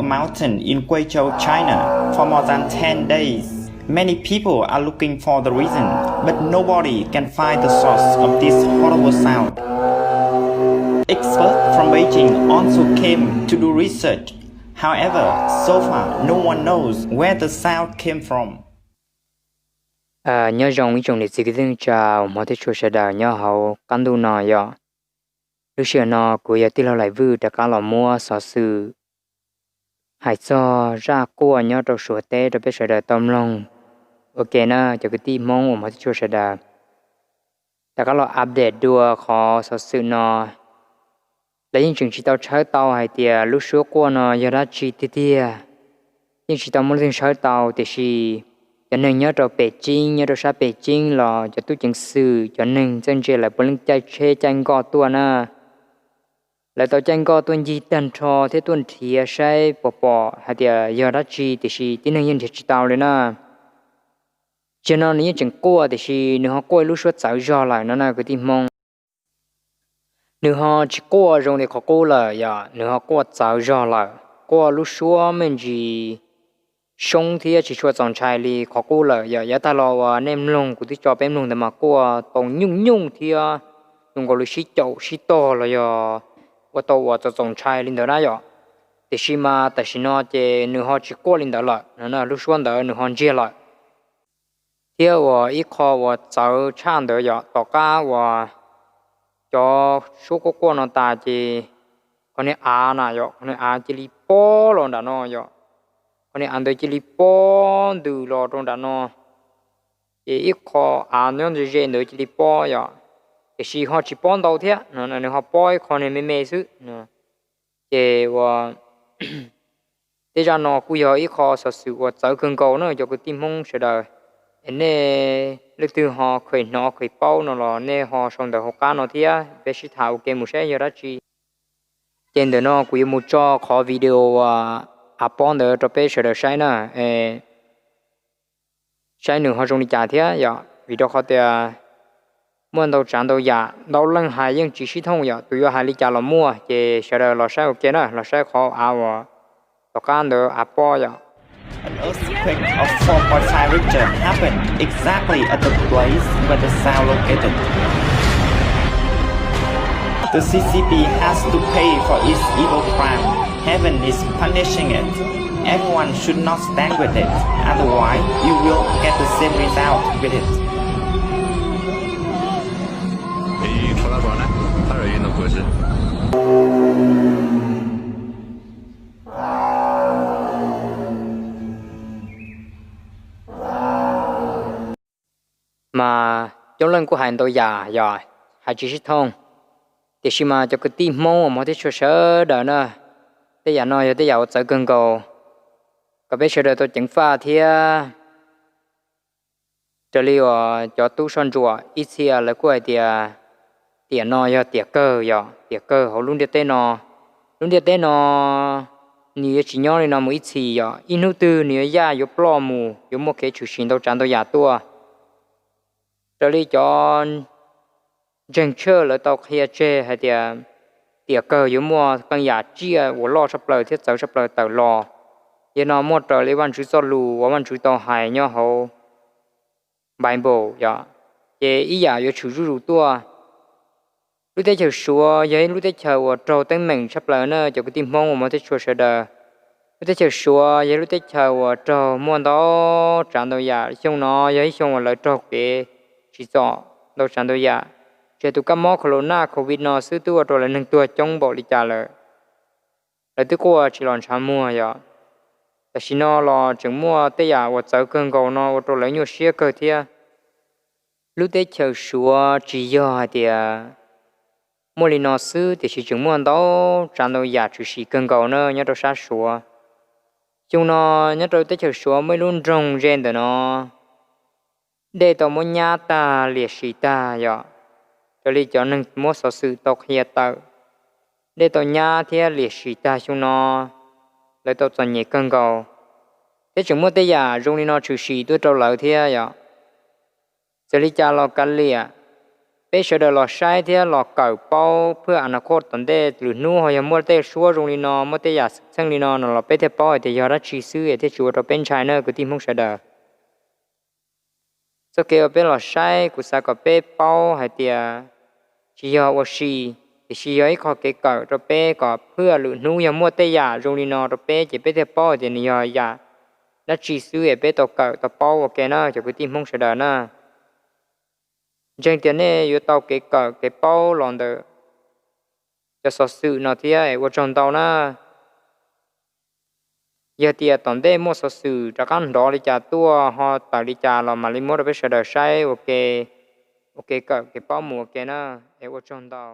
a mountain in Guizhou, China, for more than ten days. Many people are looking for the reason, but nobody can find the source of this horrible sound. Experts from Beijing also came to do research. However, so far, no one knows where the sound came from. Nyob zoo ib tsoom niam txiv kwv tij neej tsa uas hmov thiab tshua sawv daws nyob hauv qab ntuj no yom. Lub sij hawm no kuv yog tij laug Laim Vwj rov qab los muab xov xwm hais txog zaj quaj nyob rau Suav teb rau peb sawv daws tau mloog ua ke na cov kwv tij Hmoob uas hmov thiab tshua sawv daws. Rov qab los update dua qhov xov xwm no, lawv yeej tseem tsis tau tshawb tau hais tias lub suab quaj no yog dab tsi tiag tiag. Yeej tsis tau muaj leej twg tshawb tau, tiam sis cov neeg nyob rau Pem Ceeb, nyob rau sab Pem Ceeb los cov tub ceev xwm, cov neeg txawj ntse lawv puav leej caij tsheb caij nkoj tuaj na. Lawv tau caij nkoj tuaj ncig tag nrho thiab tuaj nrhiav saib puas pom hais tias yog dab tsi, tiam sis tib neeg yeej nrhiav tsis tau li na. Tsis yog no nws yeej tseem quaj, tiam sis nws ho quaj ib lub suab txawv zog lawm no na kwv tij Hmoob. Nws ho tsis quaj zoo li qhov qub lawm yom, nws ho quaj txawv zog lawm, quaj lub suab me ntsis soob thiab tsis tshua txaus ntshai li qhov qub lawm yom. Yav tag los uas nej mloog kuv twb tso peb mloog ntawd mas quaj tau nyuj nyuj thiab zoo nkaus li sib caum sib tog los yog ua tau uas txaus txaus ntshai li ntawd na yom. Tiam sis mas tam sim no ces nws ho tsis quaj li ntawd lawm, lub suab ntawd nws ho ntsiag lawm. Thiab uas ib qho uas txawv tshaj ntawd yom, tom qab uas cov suab quaj quaj no tas ces qhov niag av na yom, qhov niag av cia li pob los nram no yom, qhov niag av ntawd cia li pob ntws los rau nram no. Ces ib qho av nyob ze ze ntawd cia li pob yom, tiam sis ho tsis pob ntau thiab, nws ho pob ib qho niag me me xwb. Ces ua tej zaj no kuj yog ib qho xov xwm uas txawv kawg nkaus na cov kwv tij Hmoob sawv daws. Es nej leej twg ho kheev hnov kheev paub no los nej ho sau ntawv hauv qab no thiab peb sib tham ua ke mus saib yog dab tsi. Ces ntawm no kuv yuav mus tso qhov video uas av pob ntawd rau peb sawv daws saib na, saib nws ho zoo li cas thiab yom, vim rau qhov tias muaj ntau tsav ntau yam ntau leej hais yeej tsis sib thooj yom, tus yuav hais li cas los muaj. Ces sawv daws los saib ua ke na, los saib qhov av uas tom qab ntawd av pob yom. An earthquake of four point five Richter happened exactly at the place where the sound located. The C C P has to pay for its evil crime. Heaven is punishing it. Everyone should not stand with it. Otherwise, you will get the same result with it. Mas coob leej kuj hais ntau yam yog hais tsis sib thooj, tiam sis mas cov kwv tij Hmoob uas hmov thiab tshua sawv daws na, tej yam no yog tej yam uas txawv kawg nkaus, kom peb sawv daws tau ceev faj thiab. Raws li uas cov tub soj ntsuam ib txhia lawv kuj hais tias tiam no yog tiam kawg yom, tiam kawg hauv lub ntiaj teb no. Lub ntiaj teb no nws yuav tsis nyob li no mus ib txhis yom, ib hnub twg nws yuav yaj yuav ploj mus, yuav muaj kev tshwm sim ntau tsav ntau yam tuaj. Raws li cov ntseeg tshaj lawv tau qhia tseg hais tias tiam kawg yuav muaj qee yam tsiaj uas loj tshaj plaws thiab txawv tshaj plaws tawm los. Yog no muaj raws li Vajtswv txoj lus uas Vajtswv tau hais nyob hauv Bible yom, ces ib yam yuav tshwm zuj zus tuaj. Lub teb chaws Suav yog ib lub teb chaws uas raug teeb meem tshaj plaws na cov kwv tij Hmoob uas hmov thiab tshua sawv daws. Lub teb chaws Suav yog lub teb chaws uas raug muaj ntau tsav ntau yam, xyoo no yog ib xyoo uas lawv raug kev tsim txom ntau tsav ntau yam. Tsis hais tus kab mob corona covid no xwb twb ua rau lawv neeg tuag coob npaum li cas lawm, lawv twb quaj tsis los ntshav muag yom. Tam sim no los tseem muaj tej yam uas txawv kawg nkaus no ua rau lawv nyuaj siab kawg thiab. Lub teb chaws Suav tsis yog hais tias muaj li no xwb, tiam sis tseem muaj ntau tsav ntau yam tshwm sim kawg nkaus na nyob rau sab Suav. Xyoo no nyob rau teb chaws Suav muaj ib lub nroog ze ntawm no, dej tau muab nyab tag liam sim tag yom. Raws li cov neeg muab xov xwm tau qhia tawm, dej tau nyab thiab liam sim tag xyoo no, lawv tau txom nyem kawg nkaus, thiab tseem muaj tej yam zoo li no tshwm sim tuaj rau lawv thiab yom. Txawm li cas los kav liam, peb sawv daws los saib thiab los kawm paub phwj a na khoj tom ntej lwm hnub ho yog muaj tej suab zoo li no, muaj tej yam xwm txheej li no no los peb thiaj paub hais tias yog dab tsi xwb es thiaj tsis ua rau peb ntshai na kwv tij Hmoob sawv daws. Txoj kev uas peb los saib kuv xav kom peb paub hais tias tsis yog ua si, tiam sis yog ib qho kev kawm rau peb kom phwj lwm hnub yog muaj tej yam zoo li no rau peb ces peb thiaj paub hais tias nws yog yam dab tsi xwb es peb tau kawm tau paub ua ke na cov kwv tij Hmoob sawv daws na. Ntseeg tias nej yuav tau kev kawm kev paub los ntawm cov xov xwm no thiab es ua tsaug ntau na. Yog tias tom ntej muaj xov xwm rov qab nrov li cas tuaj ho tawm li cas los mam li muab rau peb sawv daws saib ua ke, ua kev kawm kev paub mus ua ke na. Es ua tsaug ntau.